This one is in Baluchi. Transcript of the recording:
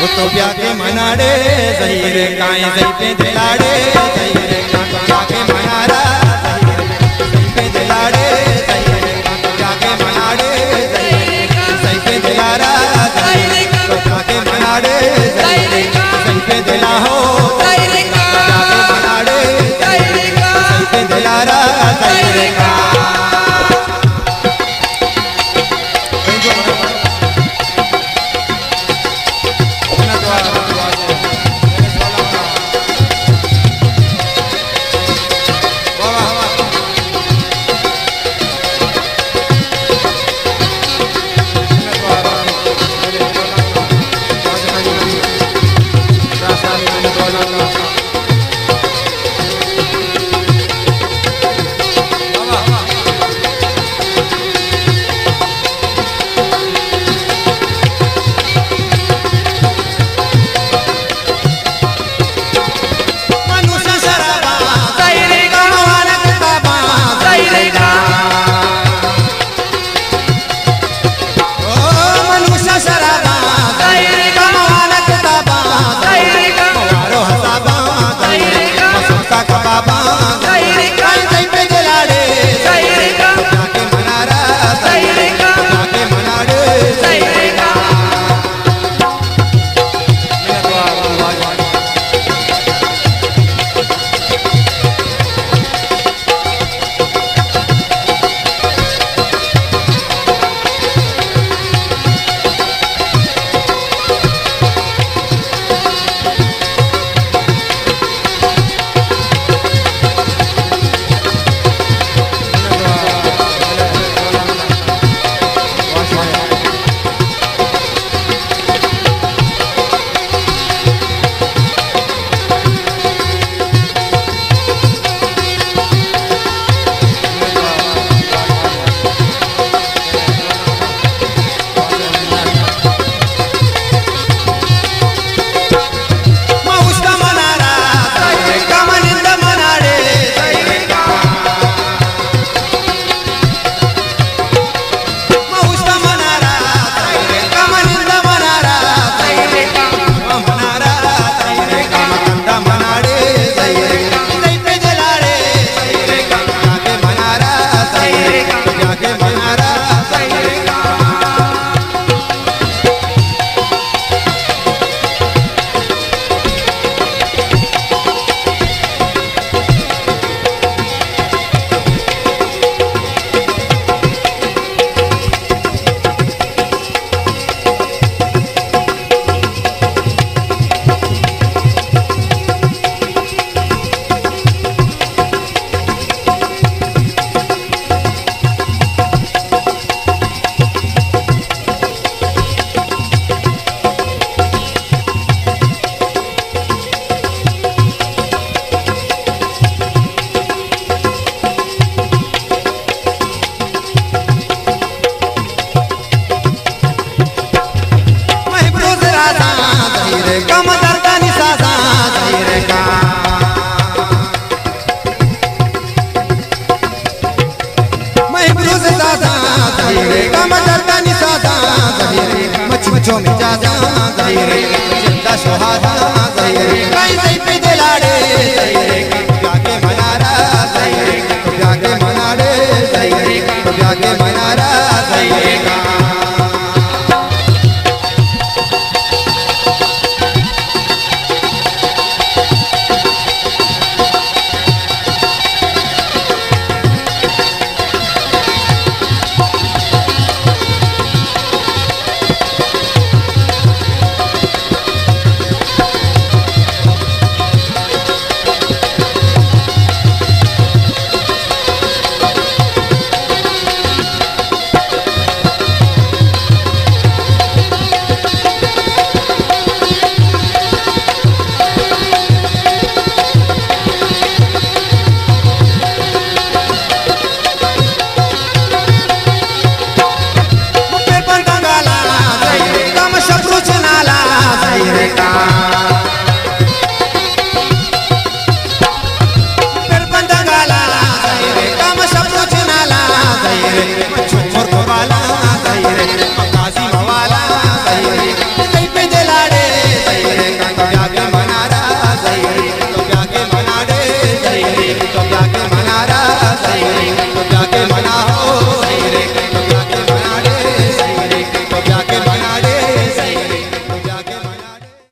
او تو بیا کہ مناڑے زہیر کائیں زئی پہ دلاڑے زہیر کائیں تو بیا کہ منارا زہیر کائیں زئی پہ دلاڑے زہیر کائیں تو بیا کہ مناڑے زہیر کائیں زئی پہ دلارا زہیر کائیں تو بیا کہ مناڑے زہیر کائیں زئی پہ دلا ہو زہیر کائیں تو بیا کہ مناڑے زہیر کائیں زئی پہ دلارا زہیر کائیں۔